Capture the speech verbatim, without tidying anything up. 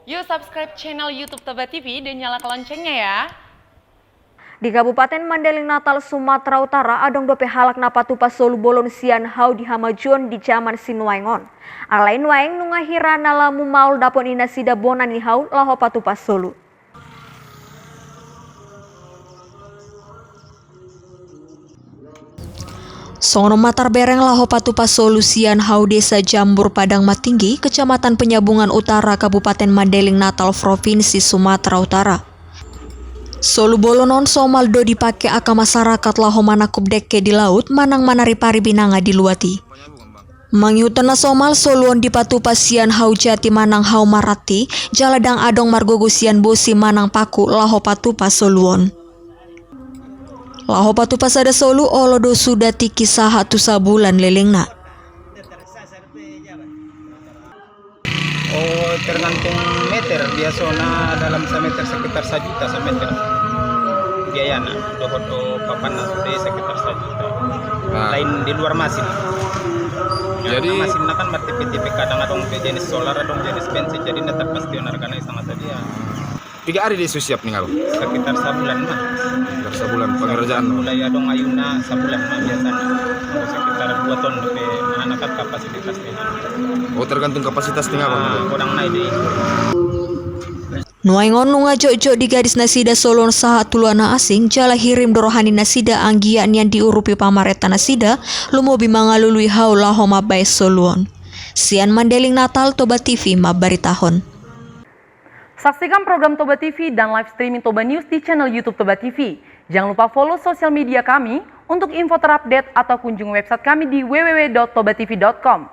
Yuk subscribe channel YouTube Toba T V dan nyalakan loncengnya ya. Di Kabupaten Mandailing Natal, Sumatera Utara, adong dope halak na patupa solu bolon sian hau di hamajuon di jaman sinuaeng on. Alai nuaeng nunga hira na lamu maol dapot ni nasida bona ni hau laho patupa solu. Songon on ma tarbereng laho patupa solu sian hau Desa Jambur Padang Matinggi, Kecamatan Penyambungan Utara, Kabupaten Mandailing Natal, Provinsi Sumatera Utara. Solu bolon on somal do dipake angka masyarakat laho manangkup dengke di laut manang manaripari binanga di luat i. Mangihuthon na somal, solu on dipatupa sian hau jati manang hau maranti, jala ndang adong margogo sian bosi manang paku laho patupa solu on. Laho patupa sada solu, olo do suda tingki sahat tu sabulan lelengna. Oh, tergantung meter, biasona dalam sameter sekitar sajuta sameter. Biayana, dohot do papanna sude sekitar sajuta. Nah. Lain di luar masin. Jadi, na masinna kan martipe-tipe, kadang adong pe jenis solar, adong jenis bensin, jadi na tarpasti on argana i sanga sadia. Piga ari do i so siap ninna, Bang? Sekitar sabulan ma. Sekitar sabulan pengerjaan. Mulai adong ayuna sabulan ma biasana. Sekitar dua ton dope, anak kan kapasitas ni. Oh, tergantung kapasitas ninna, Bang? Ah, godang nai do i. Nuaeng on nunga jotjot digadis nasida solu on sahat tu loa na asing, jala hirim do roha ni nasida anggiat nian diurupi pamarenta nasida, lumobi mangalului hau laho mambahen solu on. Sian Mandailing Natal, Toba T V mambaritahon. Saksikan program Toba T V dan live streaming Toba News di channel YouTube Toba T V. Jangan lupa follow sosial media kami untuk info terupdate atau kunjungi website kami di w w w dot toba t v dot com.